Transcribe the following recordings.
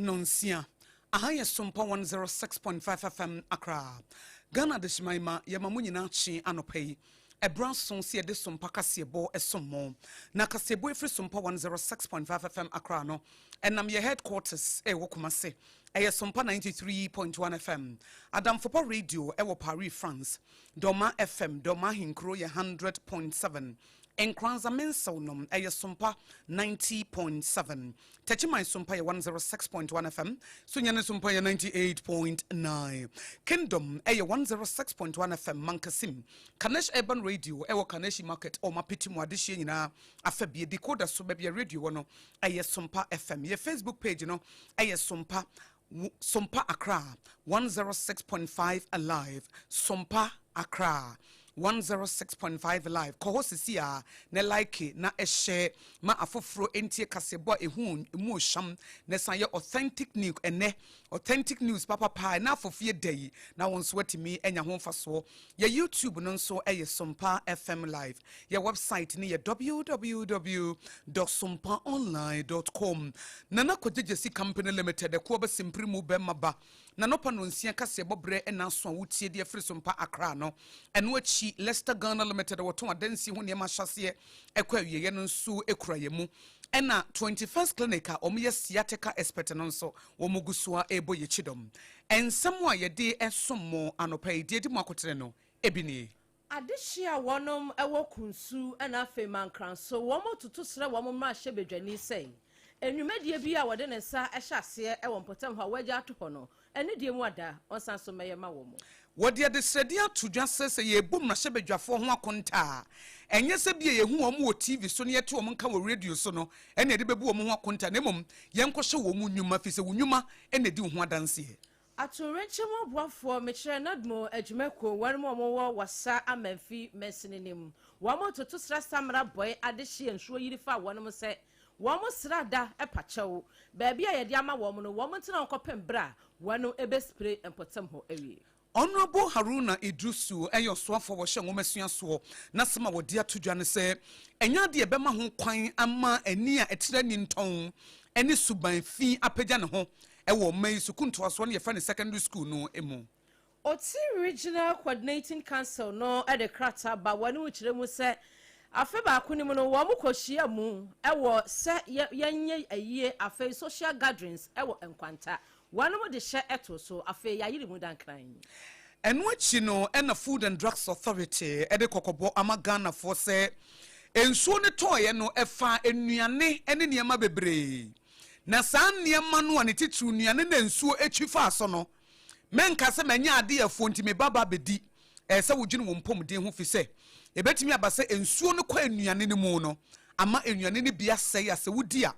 Nonsia. Aha yɛ Sompa 106.5 FM Accra. Ghana Adehyeman ma yɛma mo nyinaa kye anɔpa yi. Ɛberɛ aso sɛ yɛde Sompa kaseɛbɔ som mo. Na kaseɛbɔ ɛfiri Sompa 106.5 FM Accra no, ɛnam yɛ headquarters ɛwɔ Kumase. Ɛyɛ Sompa 93.1 FM. Adamfopa Radio ɛwɔ Paris, France. Dɔma FM, Dɔma Ahenkuro yɛ 100.7. Nkoranza Mensew nom ɛyɛ Sompa 90.7. Techiman Sompa yɛ 106.1 FM. Sunyani Sompa yɛ 98.9. Kingdom ɛyɛ 106.1 FM. Mankasim. Kanesh Urban Radio ɛwɔ Kaneshi Market. Ɔma piti mu adehyeɛ nyinaa afa bie. Decoder so baabi a radio wɔ no ɛyɛ Sompa FM. Yɛ Facebook page no ɛyɛ Sompa Sompa Accra 106.5 Alive. Sompa Accra 106.5 Live. Kɔ hɔ sisi a na like na ɛhyɛ ma afoforɔ ntie kaseɛbɔ a ɛhu mu ohyam na ɛsan yɛ authentic news ɛnɛ authentic news papapa na afofie da yi na wɔn nso atumi anya ho mfasoɔ. Yɛ YouTube no nso ɛyɛ Sompa FM Live. Yɛ website no yɛ www.sompaonline.com. Nana Kɔgyegyesi Company Limited ɛkoɔ bɛsempere mu bɛma ba na nɔpa no nsia kaseɛbɔ berɛ ɛna aso a wotie deɛ firi Sompa Accra no. Ɛno akyi Leicester Ghana Limited wɔtɔn adansi ho nneɛma ahyɛseɛ ɛkɔ awieeɛ no nso ekura yɛn mu. Ɛna 21st Clinic a wɔyɛ sciatica expert no nso wɔn gu so a ɛrebɔ yɛn akyi dɔm. Nsɛm a yɛde ɛsom mo anɔpa yi deɛ di mu akotene no ebi nie. Adehye a wɔnom wɔ Kunsu na afei Mankranso, wɔn toto srɛ wɔn mmarahyɛbadwani sɛ nnwumadie bi a wɔde ne nsa hyɛ aseɛ wɔ mpɔtam hɔ a wɔagya ato hɔ no, anidie mu ada, ɔnsan so mmɛyɛ ma wɔn. Wɔde adesrɛdeɛ ato dwa sɛ sɛ yɛrebu mmarahyɛbadwafoɔ ho akonta a, ɛnyɛ sɛ bi a yɛhu wɔn wɔ TV so na yɛte wɔn nka wɔ radio so no na yɛde bɛbu wɔn ho akonta, na mmom yɛnkɔhyɛ wɔn nnwuma, firi sɛ wo nnwuma na ɛdi wo ho adanseɛ. Atoyerɛnkyɛm aboafoɔ, mekyerɛ NADMO adwumakuo, wɔnom a wɔwɔ Wassa Amanfi mansini no mu, wɔn toto sra samra bɔe adehyeɛ nsuo yiri fa wɔnom sɛ wɔn sra da pa kyɛw, baabi a yɛde ama wɔn no wɔn ntena hɔ kɔpem berɛ a wɔn bɛ spray mpɔtam hɔ awie. Honourable Haruna Iddrisu yɛ ɔsoafoɔ a wɔhyɛ nwomasua soɔ. N'asɛm a wɔde ato dwa ne sɛ, ɛnyɛ adeɛ a ɛbɛma ho kwan ama ani a ɛkyerɛ anintɔn ne suban fi apagya ne ho wɔ ɔman yi sukuu ntoasoɔ no yɛfrɛ no secondary school no mu. Oti Regional Coordinating Council no de krataa ba wɔn kyerɛ mu sɛ afe baako no mu no wɔn kɔhyia mu wɔ sɛ yɛnyɛ ayie afei social gatherings wɔ Nkwanta. Wɔn de hyɛ to so afei yɛayere mu dankran. Ɛno akyi no ɛna Food and Drugs Authority ɛde kɔkɔbɔ ama Ghanafoɔ sɛ nsuo no tɔɔeɛ no ɛfa nnuane ne nneɛma bebree, na saa nneɛma no a ne titiriw nnuane na nsuo akyi faa so no, mɛnka sɛ manya ade afuo nti me ba ba bɛdi. Ɛyɛ sɛ wodwene wɔn mpɔmuden ho, fi sɛ ɛbɛtumi aba sɛ nsuo no kɔ nnuane no mu no ama nnuane no bi asɛe a sɛ wodi a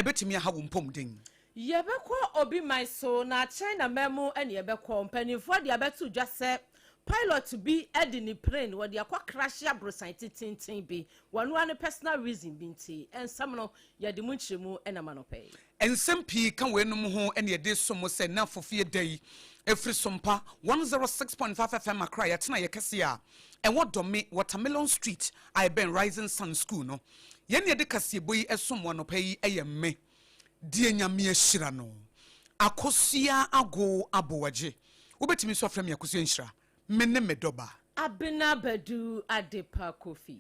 ɛbɛtumi aha wo mpɔmuden. Yɛbɛkɔ obi man so na China man mu ne yɛbɛkɔ. Mpanimfoɔ de abɛto dwa sɛ pilot bi de ne plane wɔde akɔ crash aborosan tententen bi. Wɔn ara ne personal reason bi nti. Nsɛm no yɛde mu nkyerɛmu nam anɔpa yi. Nsɛm pii ka weinom ho ne yɛde som mo sɛ nnɛ afofie da yi. Ɛfiri Sompa 106.5 FM Accra yɛatena yɛ kɛseɛ a ɛwɔ Dome, Watermelon Street a ɛbɛn Rising Sun School no. Yɛn ne yɛde kaseɛbɔ yi som mo anɔpa yi yɛ me, deɛ Nyame ahyira no, Akosua Ago Aboagye. Wobɛtumi nso afrɛ me Akosua Nhyira. Me ne me dɔba. Abena Badu Adepa Kofi.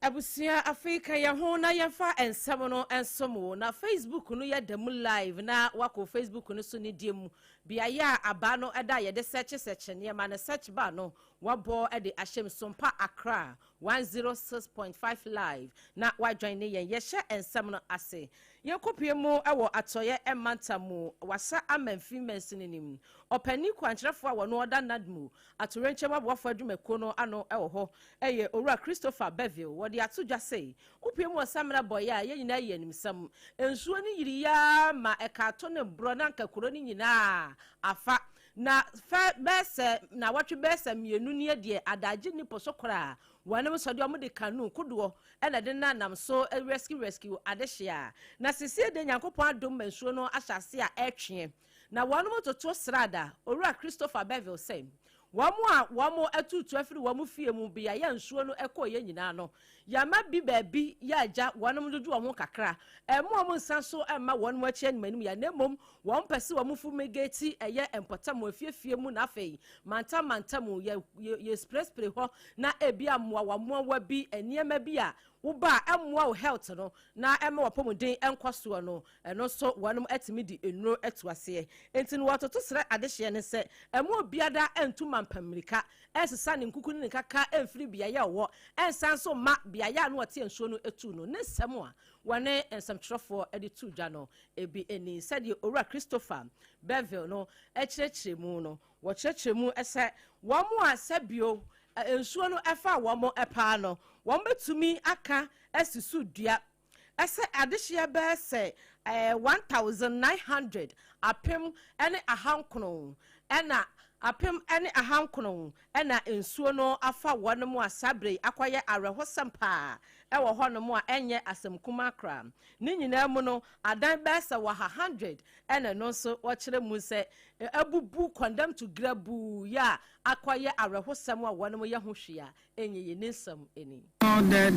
Abusua, afei ka yɛn ho na yɛmfa nsɛm no nsom wo. Na Facebook no yɛ da mu live na wakɔ Facebook no so ne deɛ mu. Beaeɛ a abaa no da a yɛde sɛkye sɛkye nneɛma no, search bar no wabɔ de ahyɛ mu, Sompa Accra 106.5 live na wajoin ne yɛn. Yɛhyɛ nsɛm no ase. Yɛnkɔpie mu wɔ Atɔeɛ mantam mu, Wassa Amanfi mansini no mu. Ɔpanin kwankyerɛfoɔ a wɔno ɔda NADMO atoyerɛnkyɛm aboafoɔ adwumakuo no ano wɔ hɔ yɛ Owura Christopher Beville. Wɔde ato dwa sɛ wopue mu wɔ Samina bɔeɛ a yɛn nyinaa yi animsɛm. Nsuo no yiri ara ma ɛka to ne borɔ na anka kuro no nyinaa afa. Na fɛ bɛyɛ sɛ nnawɔtwe bɛyɛ sɛ 2 nie deɛ adagye nni po so koraa. Wɔnom nso deɛ wɔde canoe kodoɔ ɛna de nanam so rescue rescue adehyeɛ a. Na seesei deɛ Nyankopɔn adom ma nsuo no ahyɛ ase a ɛretweɛ. Na wɔn toto srada Owura Christopher Beville sɛ wɔn a wɔn atutu afiri wɔn fie mu beaeɛ nsuo no ɛkɔɔ yɛ nyinaa no, yɛama bi baabi yɛ agya wɔn dodo wɔn ho kakra ɛmo wɔn nsa so ɛma wɔn akyi anim anim yɛ, na mmom wɔn pɛ sɛ wɔn fumigate ɛyɛ mpɔtam efiefie mu, na afei mantam mantam yɛ yɛ yɛ spray spray hɔ na ebi amoawa mmoawa bi, nneɛma bi a woba a ɛmmoa wo health no na ɛma wɔpɔmuden ɛnkɔ soɔ no, ɛno nso wɔn atumi de nnuro atu aseɛ. Nti no wɔtoto srɛ adehyeɛ ne sɛ ɛmo obiara ɛntu mampammirika ɛnsesa ne nkuku ne ne kaka ɛmfiri beaeɛ a ɔwɔ, ɛnsan nso mma beaeɛ a no wɔte nsuo no etu no. Ne nsɛm a wɔne nsɛmtwerɛfoɔ de to dwa no ebi ani, sɛdeɛ Owura Christopher Beville no ɛkyerɛkyerɛ mu no, wɔkyerɛkyerɛ mu sɛ wɔn a sɛbio nsuo no ɛfa wɔn paa no, wɔn bɛtumi aka asi so dua ɛsɛ adehyeɛ bɛyɛ sɛ 1,900, 1900 ɛna ɛna nsuo no afa wɔn mu a saa bere yi akɔyɛ awerɛhosɛm paa ɛwɔ hɔnom a ɛnyɛ asɛm kumaa koraa. Ne nyinaa mu no, adan bɛyɛ sɛ wɔha 100 ɛna ɛno nso wɔkyerɛ mu sɛ abubu condemn to grabuu yɛ a akɔyɛ awerɛhosɛm a wɔn yɛ ho hwee a ɛnyɛ yɛ ne nsɛm ani.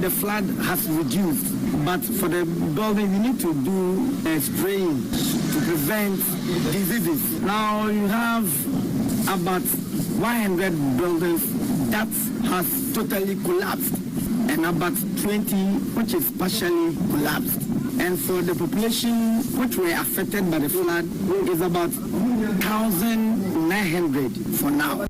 The flood has reduced, but for the building, you need to do a spraying to prevent diseases. Now you have about 100 buildings that has totally collapsed and about 20 which is partially collapsed. And for the population which were affected by the flood is about 1,900 for now.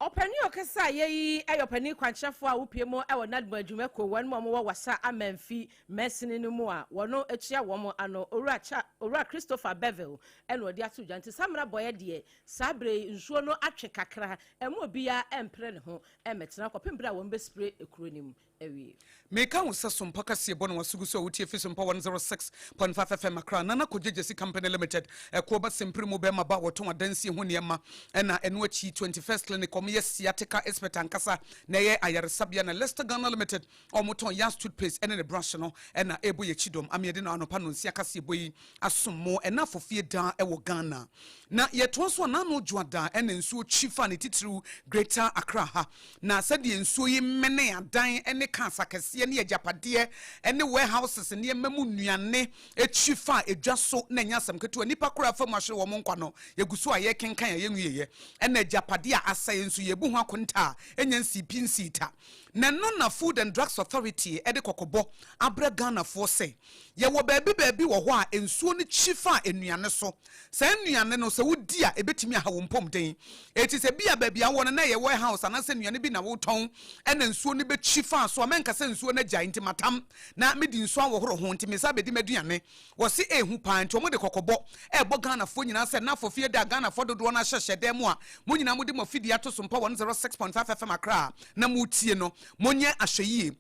Ɔpanin a ɔkasa a yɛyi yɛ ɔpanin kwankyerɛfoɔ a wopie mu wɔ NADMO adwumakuo wɔn mu a wɔwɔ Wasa Amanfi mansini no mu a wɔn atua wɔn ano, Owura Cha, Owura Christopher Beville, ɛna ɔde ato dwa. Nti samina bɔyɛ deɛ, saa bere yi nsuo no atwe kakra, ɛmu obiara ɛmpere ne ho ɛmɛtena kɔpem bere a wɔn bɛspray ekuro no mu awie. Meka wo sɛ Sompa kaseɛ bɔ no wasogu so a wotie fi Sompa 106.5 FM Accra. Nana Kɔgyegyesi Company Limited ɛkoɔ ba sɛmpere mu bɛrima ba wɔtɔn adansie ho nneɛma, ɛna ɛno akyi 21st Clinic, ɔmoyɛ sciatica expert ankasa na ɛyɛ ayaresabea, na Lester Ghana Limited, ɔmotɔn Yas toothpaste ɛne ne brush no ɛna ɛbɔ yɛkyi dɔm ameɛde no anɔpa no nsia kaseɛ bɔ yi asom mo ɛna afɔfie daa ɛwɔ Ghana. Na yɛtoa so a, n'ano dwoada ɛna nsuo twi fa ne titiriw Greater Accra ha, na sɛdeɛ nsuo yi mmene adan ne cars akɛseɛ ne agyapadeɛ ne warehouses nneɛma mu nnuane akyi fa edwa so na ɛnyɛ asɛm ketewa. Nipa koraa fa mu ahyere wɔn nkwa no, yɛgu so a yɛkenkan a yɛnwieyɛ, ɛna agyapadeɛ a asɛe nso yɛbu ho akonta a ɛnya nsii pi nsii ta. Na ɛno na Food and Drugs Authority ɛde kɔkɔbɔ abrɛ Ghanafoɔ sɛ yɛwɔ baabi baabi wɔ hɔ a nsuo no kyi fa nnuane so. Saa nnuane no, sɛ wodi a, ebɛtumi aha wo mpɔmden. Eti sɛ bi a baabi a wɔ no na ɛyɛ warehouse anaasɛ nnuane bi na wotɔn ɛna nsuo no bɛkyi fa so a, mɛnka sɛ nsuo no agyae nti matam na medi nsuo ahohoro ho nti mesa bɛdi m'aduane. Wɔse ehu paa, nti wɔn de kɔkɔbɔ ɛrebɔ Ghanafoɔ nyinaa sɛ n'afɔ fie da Ghanafoɔ dodoɔ no ahyɛhyɛ dan mu a mo nyinaa mode mo afidie ato so Mpa 106.5 FM Accra na motie no, monyɛ ahwɛyie.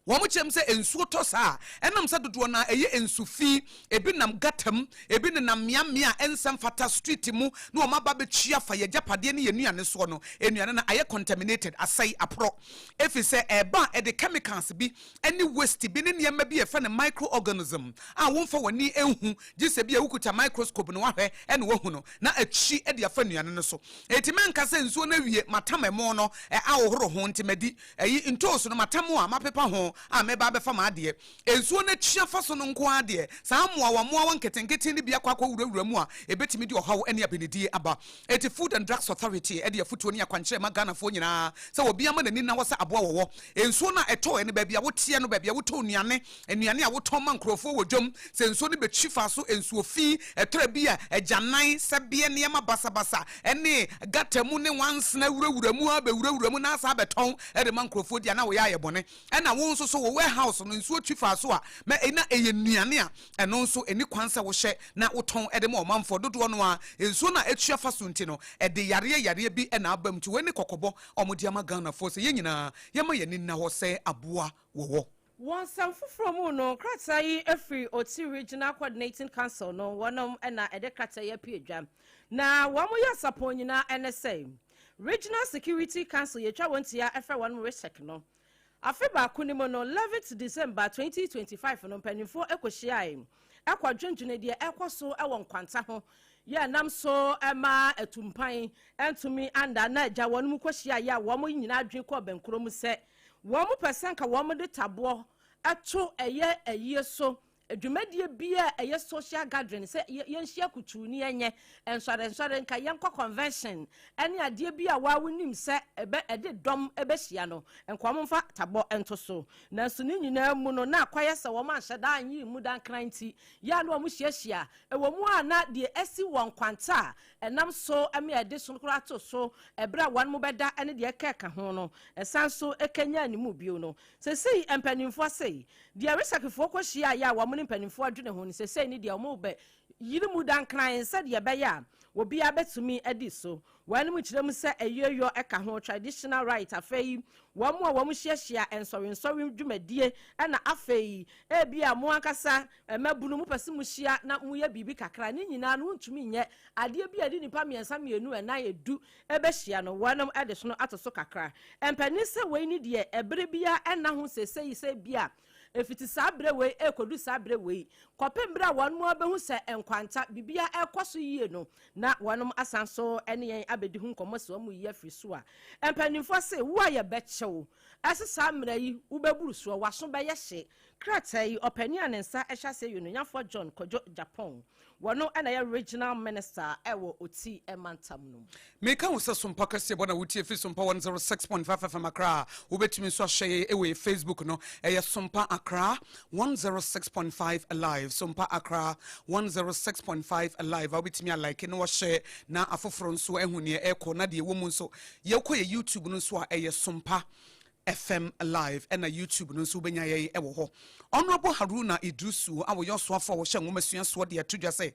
Wɔn kyerɛm sɛ nsuo tɔ saa a, ɛnam sɛ dodoɔ no ɛyɛ nsu fi, ebi nam gutter mu, ebi nenam mmeammea a ɛnsɛm fata street mu na wɔn aba abɛtwi afa yɛ agyapadeɛ ne yɛ nnuane soɔ no, nnuane no ayɛ contaminated, asɛe, aporɔ, ɛfiri sɛ ɛɛba a ɛde chemicals bi ne waste bi ne nneɛma bi a yɛfrɛ no microorganism a wɔmfa w'ani nhu, gye sɛ bi a wokuta microscope no wahwɛ ɛna wahu no, na akyi de afa nnuane no so. Eti mɛnka sɛ nsuo no awie, matam ɛmo no ahohoro ho nti madi ɛyi ntooso no, matam a mapepa ho a mɛba abɛfa m'adeɛ. Nsuo no akyi afa so no nko ara deɛ, saa mmoawa mmoawa nketenkete no bi akɔ akɔ wurawura mu a ebɛtumi de ɔhaw ne abenedie aba. Eti Food and Drugs Authority ɛde afotuo ne akwankyerɛ ma Ghanafoɔ nyinaa sɛ obi ama n'ani na wɔ sɛ aboa wɔwɔ nsuo no a ɛtɔɔ ɛno baabi a woteɛ no, baabi a wotɔ nnuane, nnuane a wotɔn ma nkurɔfoɔ wɔ dwam, sɛ nsuo no bɛtwi fa so, nsuo fi ɛtɔrɔ bi a agyanan sɛbeɛ nneɛma basabasa ɛne gutter mu ne nwansena wurawura mu a bɛwurawura mu na asa abɛtɔn ɛde ma nkurɔfoɔ di a, na wɔyɛ ayɛ bɔne. Ɛna wo nso so wɔ warehouse no nsuo twi fa so a mɛ ɛna ɛyɛ nnuane a ɛno nso ɛni kwan sɛ wohyɛ na wotɔn ɛde ma ɔmanfoɔ dodoɔ no a nsuo no a ɛtua fa so nti no, ɛde yareɛ yareɛ bi ɛna aba mu. Nti wɔn ne kɔkɔbɔ a wɔde ama Ghanafoɔ sɛ yɛn nyinaa yɛma yɛn ani nna hɔ sɛ aboa wɔwɔ. Wɔn nsɛm foforɔ mu no, krataa yi afiri Oti Regional Coordinating Council no, wɔnom na ɛde krataa yi apue dwa, na wɔn yɛ asapɔn nyinaa ɛne sɛ Regional Security Council, yɛtwa wɔn tia ɛfrɛ wɔn REGSEC no, afe baako no mu no, 11 December 2025 no, mpanimfoɔ akɔhyiae ɛkɔ dwendwene deɛ ɛkɔ so ɛwɔ Nkwanta ho. Yɛ nam so ma atumpan ntumi anda na agya wɔn mu kɔhyia yɛ a wɔn nyinaa adwene kɔɔ bɛnkorɔ mu sɛ wɔn pɛ sɛ nka wɔn de taboɔ to ɛyɛ ayie so dwumadie bi a ɛyɛ social gathering sɛ yɛnhyia kutuu ne yɛnyɛ nsɔre nsɔre, nka yɛnkɔ convention ɛne adeɛ bi a waa wonim sɛ ɛbɛ ɛde dɔm ɛbɛhyia no, nka wɔn mfa tabɔ nto so. Nanso ne nyinaa mu no, na akɔyɛ sɛ wɔn anhyɛ daa anyi mu dankran, nti yɛ a na wɔn hyiahyia ɛwɔ mu a na deɛ ɛsi wɔn kwanta a ɛnam so ɛmɛ ɛde so koraa to so ɛberɛ a wɔn mo bɛda ɛne deɛ ɛka ɛka ho no, ɛsan so ɛkanya ne mu bio no. Sɛsɛyi mpanimfoɔ sei deɛ REGSECfoɔ kɔhyia yɛ a wɔn ne mpanimfoɔ adwene ho no, sɛsɛyi ne deɛ wɔn bɛ yiri mu dankran sɛdeɛ ɛbɛyɛ a obiara bɛtumi adi so. Wɔn anim kyerɛ mu sɛ ɛyɛyɔ ɛka ho, traditional rite, afei wɔn a wɔn hyiahyia nsɔrensɔre dwumadie, ɛna afei ebi a mo ankasa mmabunu mo pɛ sɛ mo hyia na mo yɛ biribi kakra, ne nyinaa no ntumi nyɛ adeɛ bi a yɛde nipa mmiɛnsa, mmienu, ɛnan, 10 ɛbɛhyia no. Wɔnom ɛde so no ato so kakra. Mpanin sɛ wei ni deɛ ɛbere bia ɛna ho sɛsɛyi sɛ bi a efiti saa bere wei ekodu saa bere wei kɔpem bere a wɔn mu abɛhu sɛ nkwanta bibia ɛkɔ so yie no, na wɔn asan so ɛne yɛn abɛdi ho nkɔmɔ sɛ wɔn yi afiri so a, mpanimfoɔ se wo a yɛbɛkyɛw ɛsɛ saa mmerɛ yi wobɛburu soɔ, waso bɛyɛ hye. Krataa yi, ɔpanin a ne nsa ɛhyɛ ase yɛ Ononyafoɔ John Kwadwo Japan, wɔno ɛna yɛ Regional Minister ɛwɔ Oti ɛmantam no mu. Meka wo sɛ Sompa kɛseɛ bɔ na wotie fi Sompa 106.5 FM Accra. Wobɛtumi nso ahyɛ yɛ ɛwɔ yɛ Facebook no, ɛyɛ Sompa Accra 106.5 Live, Sompa Accra 106.5 Live a wobɛtumi alike na wahyɛ na afoforɔ nso ahu neɛ ɛkɔ. Na deɛ ɛwɔ mu nso, yɛkɔ yɛ YouTube no nso a, ɛyɛ Sompa FM Live, ɛna YouTube no nso wobɛnya yɛn ɛwɔ hɔ. Honorable Haruna Idrisu a wɔyɛ ɔsoafo a wɔhyɛ nwoma sua soɔ de ato dwa sɛ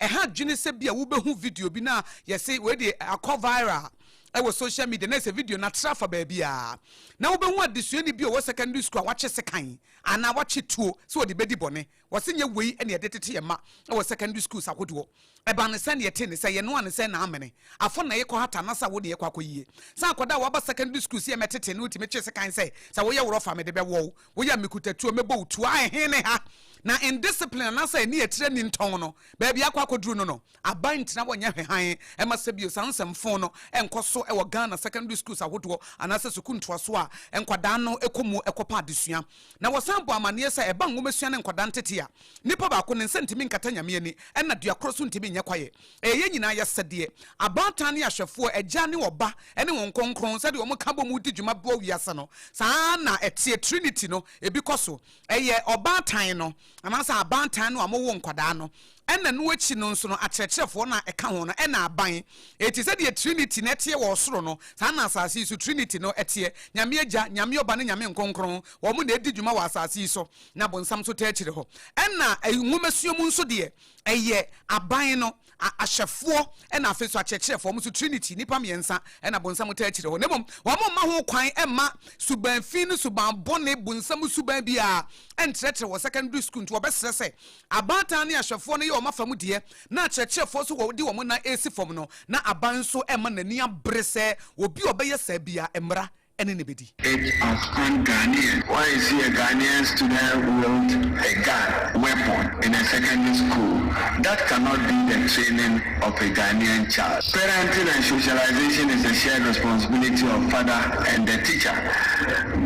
ɛha adwene sɛ bi a wobɛhu video bi na yɛse wei de akɔ viral ɛwɔ social media, na ɛsɛ video no atra afa baabi a na wobɛhu adesuani bi a ɔwɔ secondary school a wakye sekan anaa wakye tuo sɛ wɔde bɛdi bɔne. Wɔse nyɛ wei ɛne yɛde tete yɛ ma ɛwɔ secondary schools ahodoɔ. Ɛba ne sɛ ne yɛte ne sɛ yɛnoa ne sɛ na amene afɔ na yɛkɔ hata na sa wo ne yɛkɔ akɔ yie sɛ akɔda a waba secondary school sɛ yɛmɛtete ne wotumi kye sekan sɛ woyɛ worɔ fa mede bɛwɔ wo, woyɛ mekuta tuo mɛbɔ wo tuo a ɛhe ne ha na indiscipline anaasɛ ɛne yɛtire ni ntɔn no baabi akɔ akɔduru no. Aban ntena wɔnyɛ hwehan ɛma sɛ bio saa nsɛmfo no ɛnkɔ so ɛwɔ Ghana secondary schools ahodoɔ anaasɛ sukuu ntoaso a nkwadaa no ɛkɔ mu ɛkɔpa adesua. Na wɔsan bɔ amanneɛ sɛ ɛba nwomasua ne nkwadaa ntete a, nipa baako ne nsa ntumi nkata Nyame ani, ɛna dua korɔ so ntumi nyɛ kwaeɛ. Ɛyɛ yɛn nyinaa yɛ sɛdeɛ abaatan ne ahwɛfoɔ, Agya ne Ɔba ne Honhom Kronkron, sɛdeɛ wɔn ka bɔ mu di dwuma boa wiase no, saa ara na ɛteɛ. Trinity no ebi kɔ so. Ɛyɛ ɔbaatan no anaasɛ abaatan no a wɔwo nkwadaa no, ɛna no akyi no nso no akyerɛkyerɛfoɔ no a ɛka ho no, ɛna aban. Eti sɛdeɛ Trinity no ɛteɛ wɔ ɔsoro no, saa na asase yi so Trinity no ɛteɛ. Nyame Agya, Nyame Ɔba ne Nyame Nkronkron, wɔn na ɛdi dwuma wɔ asase yi so, na bonsam nso taa akyire hɔ. Ɛna nwomasua mu nso deɛ, ɛyɛ aban no, ahyɛfoɔ, ɛna afei nso akyerɛkyerɛfoɔ, wɔn nso Trinity, nnipa mmiɛnsa, ɛna bonsam taa akyire hɔ. Na mmom wɔn mma ho kwan mma suban fi ne suban bɔne, bonsam suban biara nkyerɛkyerɛ wɔ secondary school. Nti wɔbɛsrɛ sɛ abaatan ne ahwɛfoɔ no yɛ wɔn afa mu deɛ, na akyerɛkyerɛfoɔ nso wɔde wɔn nan esi fam no, na aban nso ɛma n'ani abere sɛ obi a ɔbɛyɛ saa bia mmara ɛne ne bɛdi. It as un-Ghanaian. Why you see a Ghanaian student wield a gun, weapon, in a secondary school? That cannot be the training of a Ghanaian child. Parenting and socialization is a shared responsibility of father and the teacher.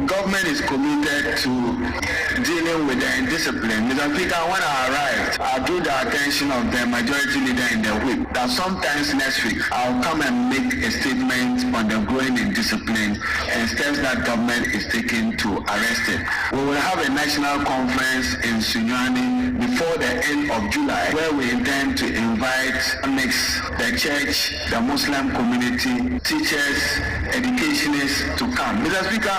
Government is committed to dealing with the indiscipline. Mr. Speaker, when I arrived, I drew the attention of the majority leader in the whip that sometimes next week I'll come and make a statement on the growing indiscipline and steps that government is taking to arrest it. We will have a national conference in Sunyani before the end of July, where we intend to invite mix the church, the Muslim community, teachers, educationists to come. Mr. Speaker,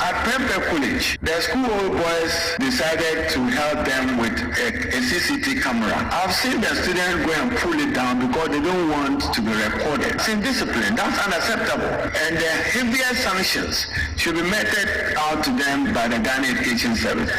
at Prempeh College, the school old boys decided to help them with a CCTV camera. I've seen the students go and pull it down because they don't want to be recorded. It's indiscipline. That's unacceptable. And the heaviest sanctions should be meted out to them by the Ghana Education Service.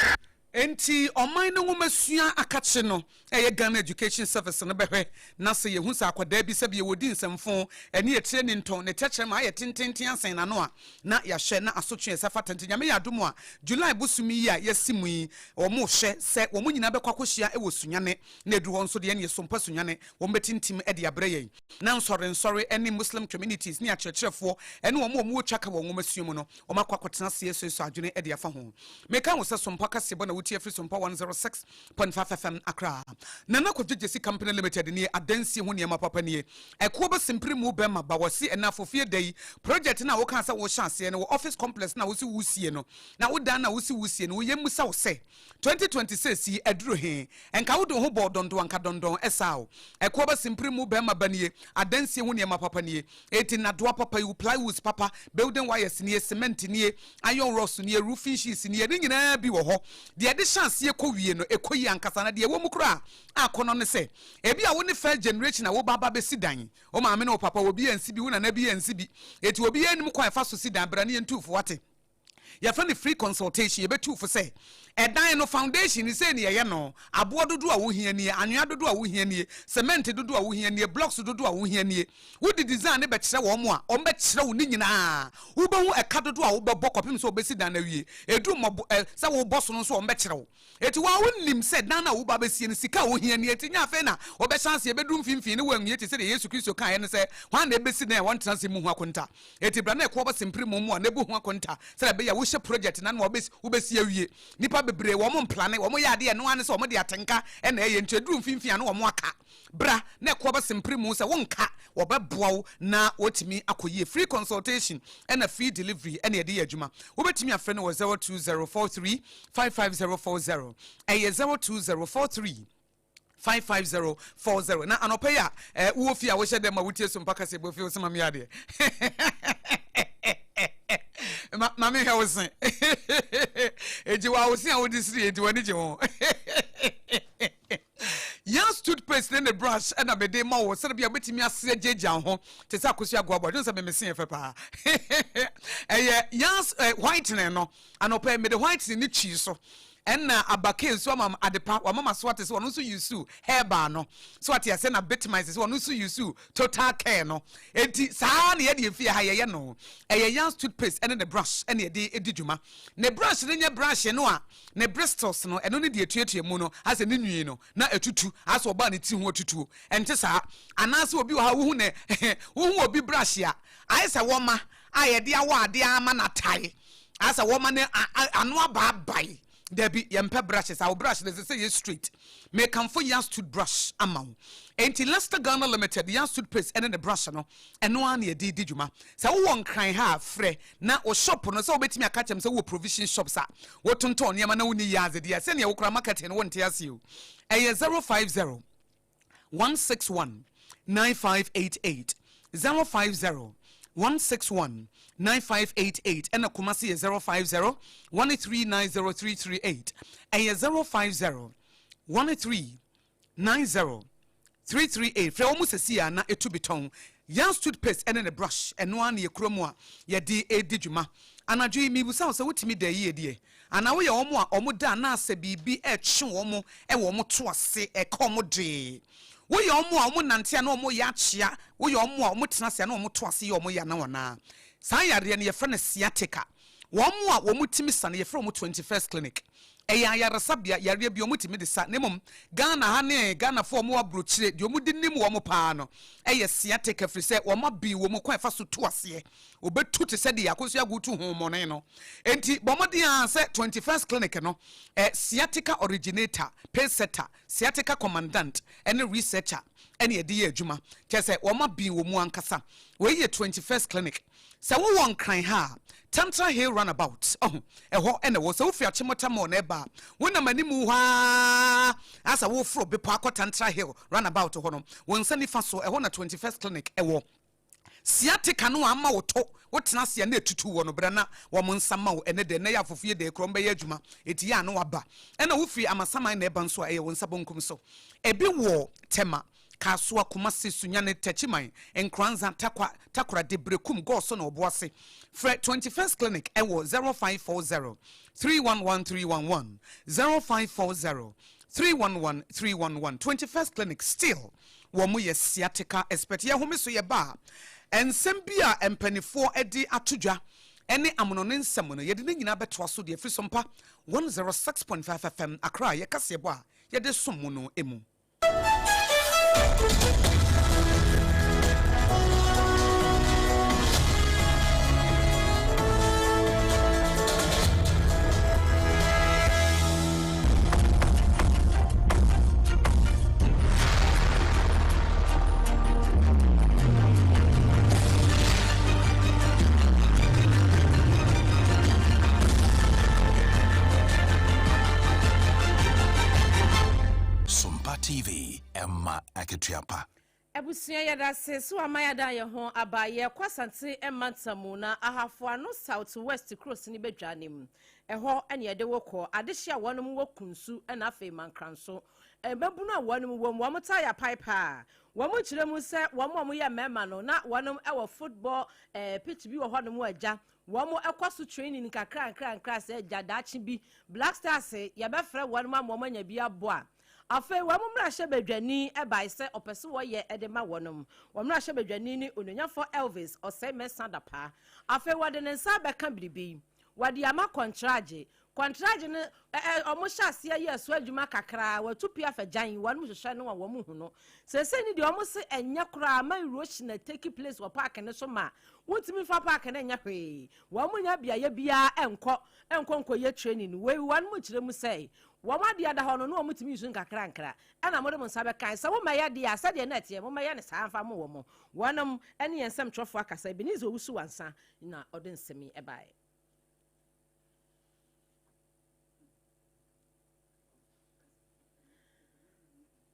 Enti ɔman no nwomasua akakye no ɛyɛ Ghana Education Service no bɛhwɛ na sɛ yɛhu sɛ akwadaa bi sɛbi wɔdi nsɛmfo ɛne etire ne ntɔn ne tɛkyerɛma ayɛ tententen asɛn n'ano a, na yɛahwɛ na asotwe ɛsɛ fata. Nti Nyame yɛ adom a, July bosom yi a yɛasi mu yi, wɔn hwɛ sɛ wɔn nyinaa bɛkɔ akɔhyia wɔ Sunyane. Na ɛduru hɔ nso deɛ, ɛne Sompa Sunyane wɔn bɛtintim de abrɛ yɛn. Na nsɔre ne Muslim communities ne akyerɛkyerɛfoɔ ne wɔn a wɔwɔ twaka wɔ nwomasua mu no, wɔn akɔ akɔtena ase asuasua adwene de afa ho. Meka wo sɛ Sompa kaseɛbɔ na wotie afiri Sompa 106.5 FM Accra. Nana Kwadwo Gyesi Company Limited nie, adansie ho nneɛma papa nie. Ɛkoɔ bɛsempere mu bɛma ba wɔse ɛnɛ afofie da yi, project no a wokaa sɛ wohyɛ aseɛ no wɔ office complex no a wose wosie no, na wo dan no a wose wosie no, woyɛ mmusa wo sɛ 2026 yi aduru he? Nka wode wo ho bɔɔ dɔndɔn anka dɔndɔn ɛsaa wo. Ɛkoɔ bɛsempere mu bɛma ba nie, adansie ho nneɛma papa nie. Enti nnadoa papa yi, wo plywoods papa, building wires nie, cement nie, iron rods nie, roofing sheets nie, ne nyinaa bi wɔ hɔ. Deɛ ɛde hyɛ aseɛ kɔ wie no, ɛkɔ yie ankasa. Na deɛ ɛwɔ mu koraa a akɔnnɔ ne sɛ, ebi a wo ne first generation a woba aba bɛsi dan. Wo maame ne wo papa, obi ansi bi, wo nana bi ansi bi. Enti obiara nnim kwan a ɛfa so si dan. Bra ne yɛntu fo, wate? Yɛfrɛ no free consultation. Yɛbɛtu fo sɛ ɛdan no foundation ni, sei ne yɛyɛ no, aboɔ dodoɔ a wohia nie, anwea dodoɔ a wohia nie, cement dodoɔ a wohia nie, blocks dodoɔ a wohia nie. Wode design ne bɛkyerɛ wɔn a, wɔn bɛkyerɛ wo ne nyinaa. Wobɛhu ɛka dodoɔ a wobɛbɔ kɔpem sɛ wobɛsi dan no awie. Ɛduru mmɔbo ɛ sɛ wobɔ so no nso, wɔn bɛkyerɛ wo. Eti wɔn a wonim sɛ dan no a woba bɛsie no, sika a wohia nie. Eti nyɛ afei na wɔbɛhyɛ aseɛ bɛduru mfimfini ne wɔanwie, te sɛ deɛ Yesu Kristo kaeɛ no sɛ, hwan na ɛbɛsi dan a wɔntena ase mmu ho akonta? Eti bra na ɛkoɔ bɛsempere mu mu a na ebu ho akonta sɛdeɛ ɛbɛyɛ a wohyɛ project no ano a wobɛsi awie. Nnipa bebree wɔn mplane, wɔn yɛ adeɛ ɛno ara ne sɛ wɔn de atenka na ɛyɛ, nti ɛduru mfimfini a na wɔn aka. Bra na ɛkoɔ bɛsempere mu sɛ wonka, wɔbɛboa wo na wɔtumi akɔ yie. Free consultation ɛna free delivery ɛna yɛde yɛ adwuma. Wobɛtumi afrɛ no wɔ 02043 55040, ɛyɛ 02043 55040. Na anɔpa yi a wowɔ fie a wohyɛ dɛ ma wotie so mpa kasa ɛbɔ fie wo sɛ ma meyɛ adeɛ ma ma mehwɛ wo se enti wa wo se a wode siri, enti w'ani gye ho. Yɛn toothpaste ne ne brush ɛna mede ma wo sɛde bia wobɛtumi asere gyagya ho te sɛ Akosua Agoabɔ adwene sɛ meme se yɛ fɛ paa. Ɛyɛ yɛn whitening no. Anɔpa yi mede whitening ne twi so ɛna abake nso ama adepa wama ma so ate sɛ ɔno nso use herbal no so ate ase na bitmize sɛ ɔno nso use Total Care no. Enti saa na yɛde efie ha yɛyɛ no. Ɛyɛ Yans toothpaste ɛne ne brush ɛna yɛde edi dwuma. Ne brush no nyɛ brush no a ne bristles no ɛno ne deɛ etuatua mu no asɛ ne nwi no na etutu asɛ ɔbaa ne ti ho atutuo. Ɛnte saa. Anaasɛ obi wɔ ha wohu ne wohu obi brush a ayɛ sɛ wɔma a yɛde awɔ adeɛ ama n'atae asɛ wɔma ne ano abaabae. Dabi, yɛmpɛ brush saa. Wo brush no ɛsɛ sɛ yɛ straight. Mekamfo Yas toothbrush ama wo. Enti Leicester Ghana Limited Yas toothpaste ɛne ne brush no, ɛno ara na yɛde di dwuma. Sɛ wowɔ Nkran ha a, frɛ na wo shop no sɛ wobɛtumi aka kyerɛ me sɛ wowɔ provision shops a wotontɔn nneɛma na wonni Yas deɛ a, sɛnea wokora marketing no wonte aseɛ o. Ɛyɛ 050 161 9588, 050 161 9588. Ɛna Kumasi yɛ 050 1390 338, ɛyɛ 050 1390 338. Frɛ wɔn mu sɛsi a na etu bi tɔn Yans toothpaste ɛne ne brush. Ɛno ara na yɛ kuro mu a yɛde edi dwuma. Anadwo yi mibusa wo sɛ wotumi da yie deɛ, anaa woyɛ wɔn a wɔn da anaasɛ biribi ɛretwe wɔn ɛwɔ wɔn to ase ɛka wɔn dwee? Woyɛ wɔn a wɔn nante a na wɔn yɛ akyea? Woyɛ wɔn a wɔn tena ase a na wɔn to ase yɛ wɔn yɛ anawanaa? Saa yareɛ no yɛfrɛ no sciatica. Wɔn a wɔn tumi sa no yɛfrɛ wɔn 21st Clinic. Ɛyɛ ayaresabea, yareɛ bi wɔn tumi de sa. Na mmom Ghana ha ne Ghanafoɔ a wɔn wɔ aburokyire deɛ wɔn de nim wɔn paa no ɛyɛ sciatica, ɛfiri sɛ wɔn abɛn wɔn kwan ɛfa so tu aseɛ. Wɔbɛtu te sɛ deɛ Akosua Agu tu honhommɔne no. Enti bɔ mmɔden ara sɛ 21st Clinic no ɛ sciatica originator, pacesetter, sciatica commandant ne researcher ɛne ɛde yɛ adwuma. Kyerɛ sɛ wɔn abɛn wɔn mu ankasa. Wei yɛ 21st Clinic. Sɛ wowɔ Nkran ha a, Tantra Hill Runabout, ɔho, ɛhɔ na ɛwɔ. Sɛ wofiri Achimota Mall na ɛba a, wonam animu hɔ ara asɛ woforo bepɔ akɔ Tantra Hill Runabout hɔ no, wo nsa nifa so, ɛhɔ na 21st Clinic ɛwɔ. Sciatica no a ama wo to, wotena ase a na etutu wɔ no, bra na wɔn nsa ma wo ɛnɛ dɛ. Nnɛ yɛ afofie dɛ, kura wɔn bɛyɛ adwuma, eti yɛ a na waba. Ɛna wofiri Amasaman na ɛba nso a, ɛyɛ wo nsa bonkum so. Ebi wɔ Tema. Kasoa, Kumasi, Sunyani, Techiman, Nkoranza, Tarkwa, Takoradi, Berekum, Goaso na Obuasi. Frɛ 21st Clinic wɔ 0540 311 311, 0540 311 311. 21st Clinic still wɔn yɛ sciatica expert. Yɛhome so yɛba a, nsɛm bi a mpanifoɔ de ato dwa ne amonɔne nsɛm no, yɛde ne nyinaa bɛtoa so deɛ ɛfiri so mpa 106.5 FM Accra yɛ kaseɛbɔ a yɛde som mo no mu. Sompa TV, ɛma akatua pa. Abusua yɛdase so ama yɛada yɛn ho aba. Yɛkɔ Asante mantam mu na Ahafo Ano South West kuro sini badwa no mu. Ɛhɔ ne yɛde wo kɔ. Adehye a wɔnom wɔ Kunsu na afei Mankranso. Mmabunu a wɔnom wɔ mu, wɔn taa yɛ apae paa. Wɔn kyerɛ mu sɛ wɔn a wɔyɛ mmarima no na wɔnom wɔ football eh, pitch bi wɔ hɔnom a agya wɔn kɔ so training nkakra nkra nkra sɛ agya daakye bi Black Stars yɛbɛfrɛ wɔn ama wɔn anya bi abɔ a. Afei wɔn mmarahyɛbadwani bae sɛ ɔpɛ sɛ wɔyɛ de ma wɔnom. Wɔn mmarahyɛbadwani ne Onuonyamfoɔ Elvis Osei Mensah Dapaah. Afei wɔde ne nsa abɛka biribi. Wɔde ama kɔntragye. Kɔntragye no, ɛ, ɛ, wɔhyɛ aseɛ yɛɛ so adwuma kakra, wɔatu pia fa gyan, wɔnom hwehwɛ no a wɔn hu no. Seesei no deɛ wɔn se ɛnyɛ koraa ma erosion a take place wɔ park no so ma wontumi mfa park no nyɛ hwee. Wɔn nnya beaeɛ biara nkɔ, nkɔ nkɔyɛ training. Wei wɔnom kyerɛ mu sɛ Wɔn adeɛ da hɔ no, na wɔtumi nsu nkakrankra. Ɛna mode mo nsa bɛkae sɛ, Mommɛyɛ deɛ a, sɛdeɛ na ɛteɛ, mommɛyɛ no saa mfa mo wɔn. Wɔnom ne yɛn nsɛmtwerɛfoɔ akasa. Ebenezer Owusu-Ansah na ɔde nsɛm yi baeɛ.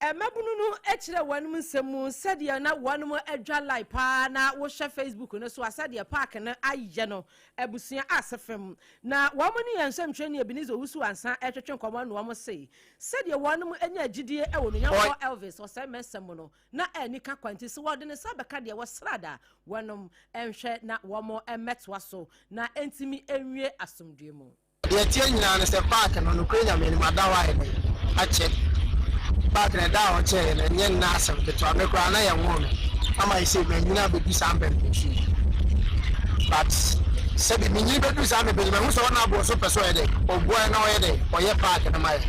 Mmabunu no kyerɛ wɔn nsɛm mu sɛdeɛ na wɔn adwa line paa na wohwɛ Facebook no so a sɛdeɛ park no ayɛ no abusua ase fam. Na wɔn ne yɛn nsɛmtwerɛni Ebenezer Owusu Ansah retwetwe nkɔmmɔ no wɔn se sɛdeɛ wɔn anya gyidie wɔ Onyankopɔn Elvis Osei Mensah mu no na anika kwa nti sɛ wɔde ne nsa bɛka deɛ wɔsrada wɔnom nhwɛ na wɔn mmɛtoa so na ɛntumi nwie asomdwoeɛ mu. Deɛ ɛteɛ nyinaa ne sɛ park no, nokorɛ Nyame anim, ada hɔ ayɛ dɛn? Akyɛ. Park no ɛda a ɔkyɛeɛ no, ɛnyɛ nnɛ asɛm ketewa. Me koraa na yɛnwoo me ama seisei manyini abɛdu saa mpɛnpɛnso yi. But sɛbi menyini bɛduru saa mpɛnpɛnso yi, mahu sɛ Honourable nso pɛ sɛ ɔyɛ dɛn? Ɔboa yɛn na ɔyɛ dɛn? Ɔyɛ park no ma yɛn.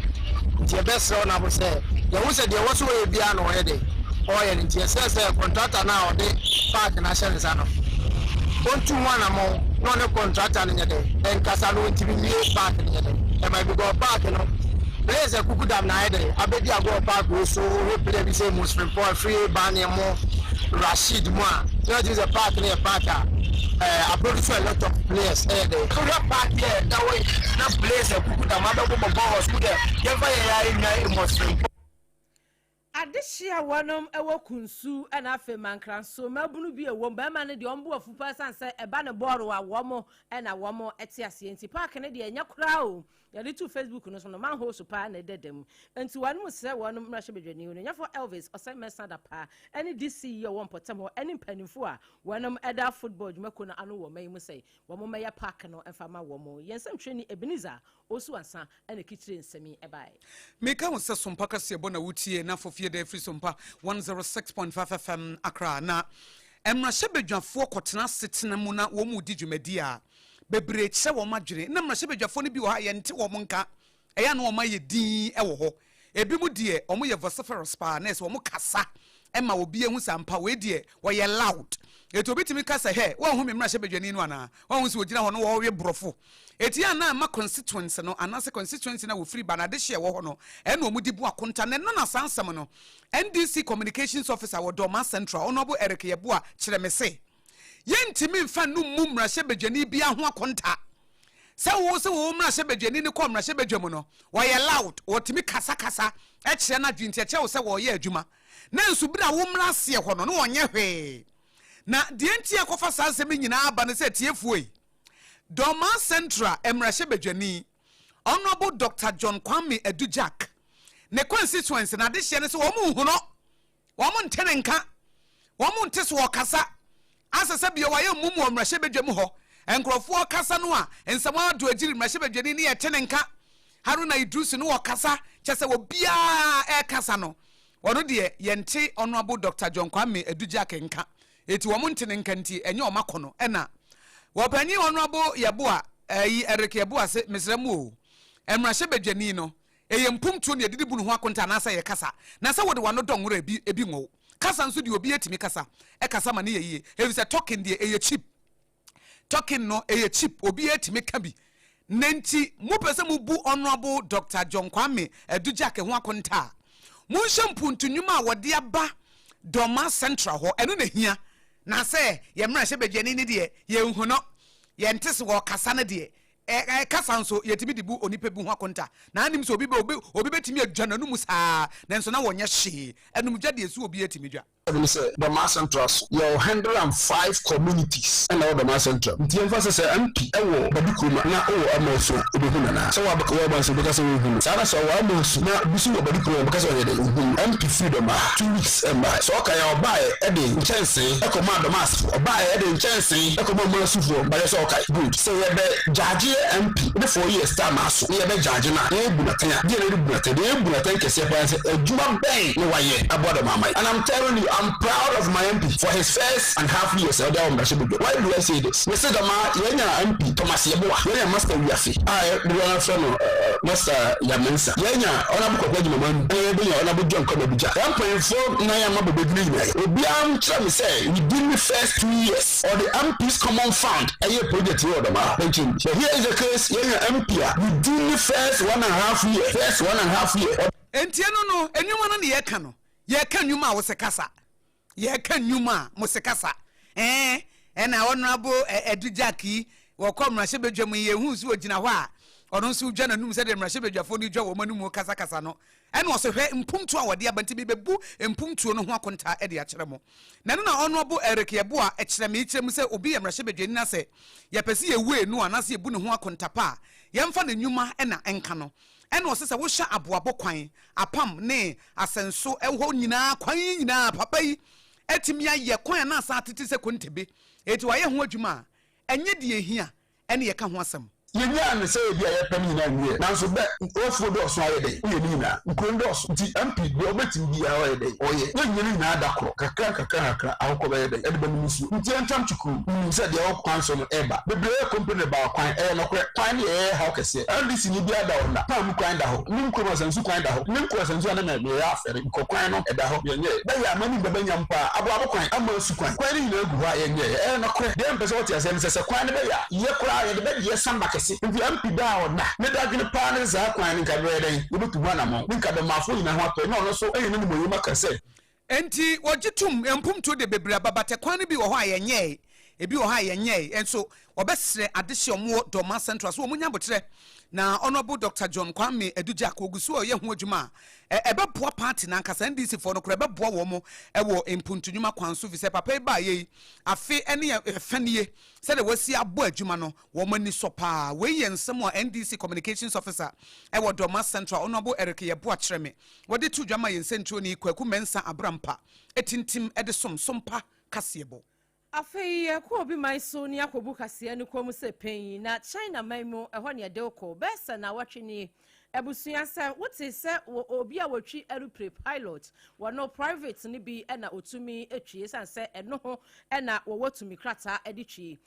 Nti yɛbɛsrɛ Honourable sɛ, yɛhu sɛ deɛ ɛwɔ sɛ ɔyɛ biara na ɔyɛ dɛn? Ɔreyɛ no. Nti yɛsrɛ sɛ contractor no a ɔde park no ahyɛ ne nsa no, ɔntu ho anamɔn na ɔne contractor no nyɛ dɛn nkasa na ɔntumi nwie park no nyɛ dɛn ɛma because park no players akuku dam na ayɛ dɛn abɛdi agorɔ wɔ park wei so. Wohwɛ player bi sɛ Amos Frimpong afiri Bane mo Rashid mu a na ɔtumi sɛ park no yɛ park a ɛɛ aproduce a lot of players ɛyɛ dɛn. Wohwɛ park yɛ ɛda hɔ yi na players akuku dam abɛbobɔ bɔɔl wɔ so deɛ yɛmfa yɛn ara nnwa Amos Frimpong. Adehye a wɔnom wɔ Kunsu na afei Mankranso mmabunu bi ɛwom, barima no deɛ wɔn bo afu paa ɛsiane sɛ ɛba no bɔɔlo a wɔn na wɔn te aseɛ nti. Park no deɛ ɛnyɛ koraa o, yɛde too Facebook no so no manhole so paa na ɛdeda mu. Nti wɔnom srɛ wɔnom mmarahyɛbadwani Onuonyafo Elvis Osei Mensah Dapaah ɛne DC yi a ɔwɔ mpɔtam hɔ ɛne mpanimfoɔ a wɔnom ɛda football dwumakuo no ano wɔ ɔman yi mu sɛ wɔn mmɛyɛ park no mfa ma wɔn. Yɛn nsɛmtwerɛni Ebenezer Osu ansa na kikyire nsɛm yi baeɛ. Meka wo sɛ Sompa kaseɛbɔ na wotie na fofie da afiri Sompa 106.5 FM Accra. Na mmarahyɛbadwafoɔ kɔtena asetena mu na wɔn redi dwumadie a, bebree kyerɛ wɔn adwene. Na mmarahyɛbadwafoɔ no bi wɔ hɔ a yɛnte wɔn nka, ɛyɛ a na wɔn ayɛ dinn wɔ hɔ. Ebinom deɛ wɔyɛ vociferous paa, na ɛsɛ wɔn kasa ma obi ahu sɛ ampa wei deɛ wɔyɛ loud. Eti obi tumi ka sɛ, hɛ, woanhu me mmarahyɛbadwani no anaa? Woanhu sɛ ogyina hɔ no ɔrewe borɔfo? Eti a na ɛma constituents no anaasɛ constituency no a wɔfiri ba no adehye a ɛwɔ hɔ no, ɛna wɔde bu akonta. Na ɛno na saa nsɛm no NDC communications officer wɔ Dormaa Central, Honourable Eric Yeboah kyerɛ me se, Yɛntumi mfa no mmu mmarahyɛbadwani biara ho akonta. Sɛ wo sɛ wo mmarahyɛbadwani no kɔ mmarahyɛbadwa mu no, ɔyɛ loud, ɔtumi kasakasa kyerɛ n'adwene nti ɛkyerɛ wo sɛ ɔreyɛ adwuma. Nanso bere a wommra aseɛ hɔ no, na ɔnyɛ hwee. Na deɛ nti a ɛkɔfa saa nsɛm yi nyinaa ba ne sɛ atiefoɔ yi, Dormaa Central mmarahyɛbadwani, Honourable Doctor John Kwame Adu Jack, ne constituency, n'adehyeɛ ne sɛ wɔn nhu no. Wɔn nte ne nka. Wɔn nte so ɔkasa. Asɛ sɛ bio wayɛ mmum wɔ mmarahyɛbadwam hɔ. Nkurɔfoɔ kasa no a, nsɛm ado agyiri mmarahyɛbadwani ne yɛte ne nka. Haruna Iddrisu no ɔkasa, kyɛ sɛ obiara ɛrekasa no, ɔno deɛ yɛnte Honourable Doctor John Kwame Adu Gyake nka. Eti wɔn nte ne nka nti ɛnyɛ wɔn akɔnɔ. Ɛna wɔpanyin Honourable Yeboah, ɛyi Eric Yeboah se mesrɛ mo o, mmarahyɛbadwani no, Ɛyɛ mpomtuo na yɛde bu ne ho akonta anaasɛ ɛyɛ kasa? Na sɛ wode w'ano dɔ nwera ebi ebi nwɔ wo. Kasa nso deɛ obiara tumi kasa. Ɛkasa ma no yɛ yie. Efisɛ talking deɛ ɛyɛ cheap. Talking no ɛyɛ cheap obiara tumi ka bi. Na nti mopɛ sɛ mobu Honourable Doctor John Kwame Adu Gyake ho akonta a, monhyɛ mpuntu nnwuma a wɔde aba Dormaa Central hɔ. Ɛno na ɛhia. Na sɛ yɛn mmarahyɛbadwani no deɛ yɛnhu no, yɛnte se ɔrekasa no deɛ, Ɛ kasa nso, yɛtumi de bu onipa bi ho akonta. Na anim sɛ obi bɛ, obi, obi bɛtumi adwa n'anomu saa, nanso na wɔnyɛ hwee. Anumdwa deɛ, so obiara tumi dwa? Ɛno ne sɛ, Dormaa Central so, yɛwɔ 105 communities na ɛwɔ Dormaa Central. Nti yɛmfa sɛ sɛ MP wɔ Badu kurom a, na wowɔ Amansu a, wobɛhu no anaa? Sɛ wɔ Amansu a, wobɛka sɛ wonhu no. Saa na sɛ ɔwɔ Amansu na obi nso wɔ Badu kurom a, wobɛka sɛ ɔnyɛ dɛn? Wonhu no. MP firi Dormaa, 2 weeks mmaeɛ. Sɛ ɔkae a, ɔbaeɛ de nkyɛnsee kɔmaa Dormaasfoɔ. Ɔbaeɛ de nkyɛnsee kɔmaa Mansufoɔ. Mpakyɛ sɛ ɔkae? Good. Sɛ yɛbɛ gyaagye yɛ MP ne 4 years term aso ne yɛbɛ gyaagye no a, yɛbu no atɛn a, deɛ na yɛde bu no atɛn? Deɛ yɛbu no atɛn kɛseɛ paa ne sɛ, adwuma bɛn na wayɛ aboa dɔm aman? And I'm telling you, I'm proud of my MP for his first and half years a ɔde awɔ mmarahyɛbadwam. Why do I say this? Mese dɔm a, yɛanya MP Thomas Yeboah, yɛanya Master Wiafe a dodoɔ no ara frɛ no Master Yaw Mensah, yɛanya Honourable Kwaku Agyemang Manu, ɛna yɛbɛnya Honourable John Kwame Abigya. Saa mpanyinfoɔ nan a mabɔ bɛduru nyinaa yi, obiara nkyerɛ me sɛ within the first 2 years ɔde MP's common fund ɛyɛ project yi wɔ dɔm a pension bi. But here is the case, yɛnya MP a within the first one and a half year, first one and a half year. Enti ɛno no, nnwuma no na yɛka no. Yɛka nnwuma a wose kasa. Yɛka nnwuma a mose kasa. Ɛɛ, ɛna Honourable Adu Jack yi, wɔkɔ mmarahyɛbadwam yi, yɛhuu sɛ ɔgyina hɔ a, ɔno nso dwa n'anum sɛdeɛ mmarahyɛbadwafoɔ no dwa wɔn anum kasakasa no. Ɛna ɔse, hwɛ mpomtuo a wɔde aba nti mebɛbu mpomtuo no ho akontaa de akyerɛ mo. Na ɛno na Honourable Eric Yeboah kyerɛ me kyerɛ mu sɛ obi yɛ mmarahyɛbadwani na sɛ yɛpɛ sɛ yɛwee no anaasɛ yɛbu ne ho akonta pa a, yɛmfa ne nnwuma na ɛnka no. Ɛna ɔse sɛ wohwɛ aboabo kwan, apam ne asɛnso hɔ nyinaa kwan yi nyinaa papa yi atumi ayɛ kwan a na asan atete sɛ kontebe enti wayɛ ho adwuma a ɛnyɛ deɛ ɛhia ɛne yɛka ho asɛm. Yɛnyaa no sɛ ebia yɛpɛ no nyinaa nwieɛ, nanso bɛ w'afuo dɔɔso ayɛ dɛn? Woyɛ ne nyinaa. Nkuro no dɔɔso nti MP deɛ ɔbɛtumi biara ɔyɛ dɛn? Ɔyɛ. Yɛnyɛ ne nyinaa da korɔ. Kakra nkakra nkakra ahokɔ bɛyɛ dɛn? Ɛde bɛnom nsuo. Nti yɛntwam kyukuu. Menim sɛ deɛ ɛwɔ kwan so no ɛreba. Bebree yɛ company reba wɔ kwan. Ɛyɛ nokorɛ. Kwan no yɛ yɛyɛ haw kɛseɛ. LDC ni biara da hɔ nna. Pan mu kwan da hɔ. Nim kurom asansu kwan da hɔ. Nim kuro asansu a na me meyɛ afɛre. Nkɔ kwan no ɛda hɔ. Yɛnyɛɛ. Bɛyɛ a m'anim bɛba nyam paa. Aboabo kwan, ama asu kwan. Kwan no nyinaa gu hɔ a yɛnyɛɛ. Ɛyɛ nokorɛ. Deɛ mepɛ sɛ wote aseɛ ne sɛ, sɛ kwan no bɛyɛ a, yɛ koraa yɛde bɛyɛ samba kɛse. Nti MP da a ɔda ne dadwene paa ne sɛ saa kwan no nka bɛyɛ dɛn? Yɛbɛtu ho anamɔn. Ne nka Dɔmaafoɔ nyinaa ho atɔ yɛn. Na ɔno nso anya n'animuonyam aka sɛ. Enti wɔgye tom, mpomtuo deɛ bebree aba but ɛkwan no bi wɔ hɔ a yɛnyɛɛe, ebi wɔ hɔ a yɛnyɛɛe nso wɔbɛsrɛ adehye a wɔwɔ Dormaa Central so wɔn nya aboterɛ na Honourable Doctor John Kwame Adu Gyak wɔgu so a ɔyɛ ho adwuma a ɛbɛboa party no ankasa NDC foɔ no koraa ɛbɛboa wɔn wɔ mpuntu nnwuma kwan so fisɛ papa yi baayɛ yi afe ne ɛfɛ nie sɛdeɛ wasi abɔ adwuma no wɔn ani sɔ paa. Wei yɛ nsɛm a NDC Communications Officer wɔ Dormaa Central Honourable Eric Yeboah Kyerɛme wɔde too dwa ma yɛn sɛnkyerɛwni Kwaku Mensah Abrampa tintim de som Sompa kaseɛbɔ. Afei yɛkɔ obi man so ne akɔbu kaseɛ no kɔn mu sɛ pɛn na China man mu ɛhɔ ne ɛde wokɔ bɛyɛ sɛ naawɔtwe nie. Abusua sɛ wote sɛ wɔ obi a wɔtwi aeroplane pilot wɔno private no bi na ɔtumi twi ɛsiane sɛ ɛno ho na wɔwɔ tumi krataa de twi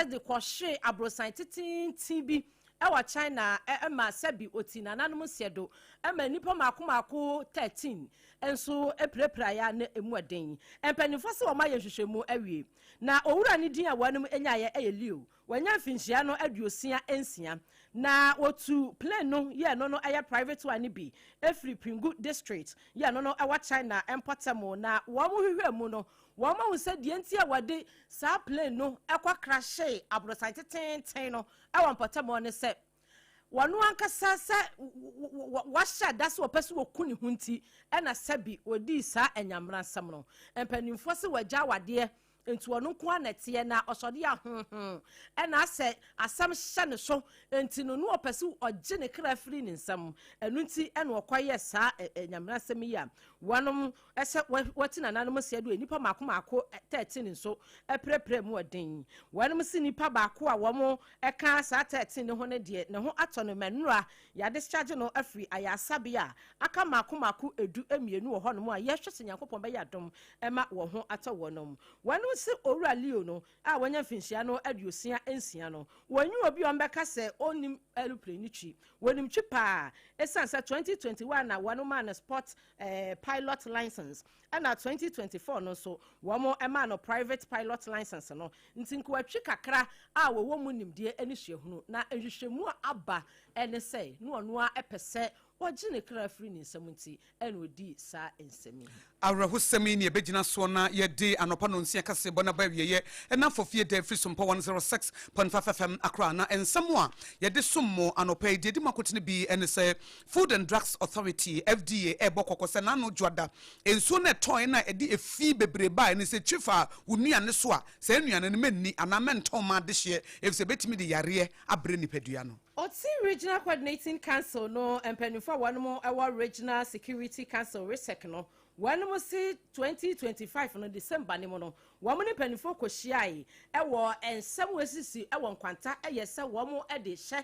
de kɔhwe aborosan tetenten bi wɔ China ma sɛbi ɔti nananom nseɛ do ma nnipa mako mako 13 nso pirapiraeɛ a na ɛmu ɛden. Mpanimfoɔ sɛ wɔn ayɛ nhwehwɛmu awie. Na owura ne din a wɔnom nyaeɛ yɛ Leo. Wanya mfinhyia no 66. Na wɔtu plane no yɛ no no ɛyɛ private one no bi ɛfiri Pingu district yɛ no no ɛwɔ China mpɔtam. Na wɔn hwehwɛ mu no wɔn ahu sɛ deɛ nti a wɔde saa plane no ɛkɔ krahyee aborosan tetenten no ɛwɔ mpɔtam ne sɛ wɔn ankasa sɛ wahyɛ da sɛ wɔpɛ sɛ wɔku ne ho nti ɛna sɛbi wɔdii saa anyamena nsɛm no. Mpanimfoɔ sɛ wɔagya awadeɛ nti ɔno nko ara na ɛteɛ na ɔsɔde ahoho ɛna asɛ asɛm hyɛ ne so nti no no ɔpɛ sɛ ɔgye ne kra firi ne nsam. Ɛno nti ɛna ɔkɔyɛ saa anyamena nsɛm yi a Wɔnom sɛ wɔte nananom seɛ do nnipa mako mako 13 nso apirapira mu ɔden. Wɔnom se nipa baako a wɔn ka saa 13 ne ho no deɛ, ne ho atɔ no mɛnora yɛadischarge no afiri ayaresabea a aka mako mako 12 wɔ hɔnom a yɛhwɛ sɛ Nyankopɔn bɛyɛ adom ma wɔn ho atɔ wɔnom. Wɔnom se Owura Leo no a wanya mfinhyia no 66 no, wɔnyi obi a ɔmbɛka sɛ ɔnnim aeroplane no twi. Wɔnim twi paa ɛsiane sɛ 2021 na wɔn maa no sport pilot license, ɛna 2024 no nso wɔn maa no private pilot license no. Nti nkoatwi kakra a wɔwɔ mu nimdeɛ ne suahunu, na nhwehwɛmu a aba ne sɛ na ɔno ara pɛ sɛ wɔgye ne kra firi ne nsam nti ɛna ɔdii saa nsɛm yi. Awerɛhosɛm yi na yɛbɛgyina soɔ na yɛde anɔpa nnɔnsia kaseɛbɔ no aba awieɛ. Ɛna Fofie da afiri Sompa 106.5 FM Accra. Na nsɛm a yɛde som mo anɔpa yi, deɛ ɛdi mu akotene bi ne sɛ Food and Drugs Authority, FDA, rebɔ kɔkɔ sɛ n'ano dwoada nsuo no a ɛtɔeɛ no a ɛde efi bebree baeɛ no, sɛ ɛtwi fa wo nnuane so a, saa nnuane no mɛnni anaa mɛntɔn mma adehyeɛ efisɛ ɛbɛtumi de yareɛ abrɛ nipadua no. Oti Regional Coordinating Council no mpanyimfo a wɔnom wɔ Regional Security Council, RESEC, no, wɔnom se 2025 no December no mu no, wɔn ne mpanyimfo kɔhyiae wɔ nsɛm a esisi wɔ nkwanta yɛ sɛ wɔn de hyɛ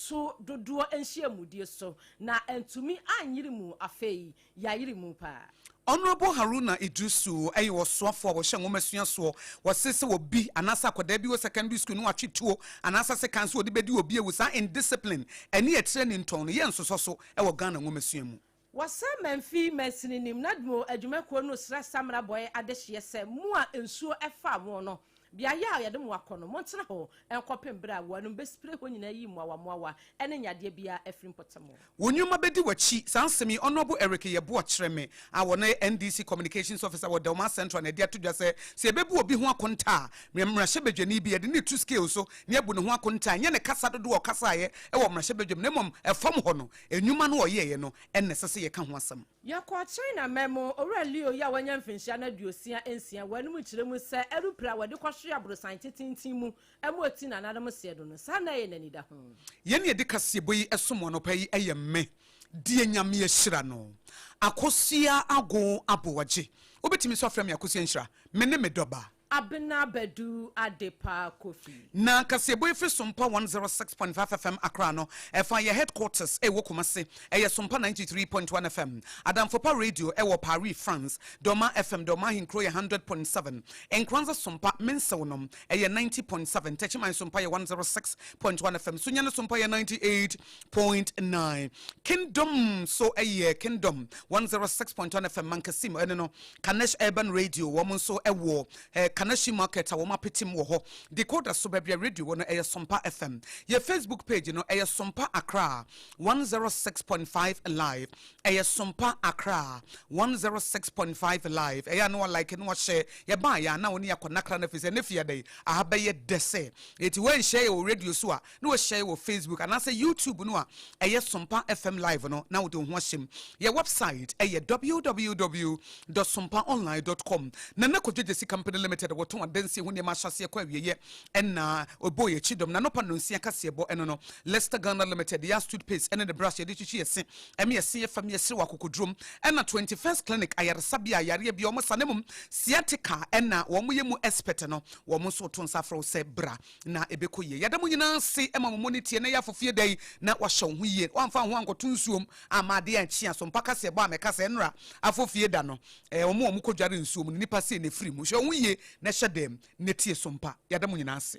to dodoɔ nhyiamudie so na antumi anyere mu, afei yɛayere mu paa. Honourable Haruna Iddrisu yɛ ɔsoafoɔ a ɔhyɛ nwomasua soɔ. Wɔse sɛ obi anaasɛ akwadaa bi wɔ secondary school na watwe tuo anaasɛ sekan sɛ ɔde bɛdi obi awu, saa indiscipline ɛne ɛkyerɛ nintɔn no yɛ nsosɔ so wɔ Ghana nwomasua mu. Wɔsɛ Mamfi mansini nim NADMO adwumakuo no srɛ Samina Bɔe adehyeɛ sɛ mo a nsuo faa mo no, beaeɛ a yɛde mo akɔ no, montena hɔ nkɔpem berɛ a wɔnom bɛspray hɔ nyinaa ayi mmoawammoawa ne nyadeɛ biara afiri mpɔtam hɔ. Wo nnwuma bɛdi w'akyi. Saa nsɛm yi, Honourable Eric Yeboah Kyereme a ɔno yɛ NDC Communications Officer wɔ Delma Central na ɛde ato dwa sɛ, sɛ yɛbɛbu obi ho akonta a, mmarahyɛbadwani bi, yɛde no reto scale so na yɛabu ne ho akonta a, ɛnyɛ ne kasa dodoɔ a ɔkasaeɛ wɔ mmarahyɛbadwam na mmom ɛfam hɔ no, nnwuma no a ɔyɛeɛ no na ɛsɛ sɛ yɛka ho asɛm. Yɛkɔɔ China man mu. Owura Liu yi a wanya mfinhyia no 66 wɔ anom kyerɛ mu sɛ aeroplane a wɔde kɔhwe aborosan teteenten mu ma oti nananom seɛ do no, saa na ɛyɛ n'anidaho. Yɛn a yɛde kaseɛbɔ yi som wo anɔpa yi yɛ me deɛ Nyame ahyira no Akosua Ago Aboagye. Wobɛtumi nso afrɛ me Akosua Nhyira. Me ne me dɔba. Abena Badu Adepa Kofi. Na kaseɛbɔ yi firi Sompa 106.5 FM Accra no, ɛfa yɛ headquarters ɛwɔ Kumasi, ɛyɛ Sompa 93.1 FM. Adamfopa Radio ɛwɔ Paris, France, Dɔma FM, Dɔma Ahenkuro yɛ 100.7, Nkoranza Sompa, Mensew nom, ɛyɛ 90.7, Techiman Sompa yɛ 106.1 FM, Sunyani Sompa yɛ 98.9, Kingdom nso ɛyɛ Kingdom 106.1 FM, Mankasim ɛne no, Kanesh Urban Radio wɔn nso wɔ Kaneshie Market a wɔn apetem wɔ hɔ. Decoder so baabi a radio wɔ no ɛyɛ Sompa FM. Yɛ Facebook page no ɛyɛ Sompa Accra 106.5 Live. Ɛyɛ Sompa Accra 106.5 Live. Ɛyɛ a na wa like na wa share. Yɛbaa yɛ a na wo ne yɛ akɔ nakra no afiri sɛ ne fie adɛn aha bɛyɛ dɛ sɛ. Eti wɔnhyɛ yɛ wɔ radio so a na wɔahyia yɛ wɔ Facebook anaasɛ YouTube no a ɛyɛ Sompa FM Live no na wode wo ho ahyɛ mu. Yɛ wɛbsaet yɛ www dot sompaonline dot com. Nana Kwadwo Gyasi Company Limited a wɔtɔn adansie ho nneɛma ahyɛaseɛ kɔ awieɛ na ɛbɔɔ yɛn akyi dɔm. N'anɔpa nnɔnsia kaseɛbɔ ɛno no, Lester Ghana Limited, Yas Toothpaste ɛne ne brush yɛde twitwi yɛ se ɛme yɛ se yɛ fam yɛ sere wɔ akokodurom ɛna 21st Clinic ayaresabea a yareɛ biara wɔn sa na mmom sciatica ɛna wɔn yɛ mu expert no wɔn nso to nsa frɛ wo sɛ bra na ɛbɛkɔ yie. Yɛda mo nyinaa ase ma mo mmɔ ne tie na yɛ afofie da yi na wahyɛ wo ho yie. Wamfa wo ho ankɔto nsuom amma adeɛ ankye a, so mpa kaseɛ bɔ a mɛka sɛ nnora afofie da no eh, wɔn a wɔkɔdware nsuom no nnipa sei na ɛfiri mu. Hyɛ wo ho yie na hyɛ dɛm na tie so mpa. Yɛda mo nyinaa ase.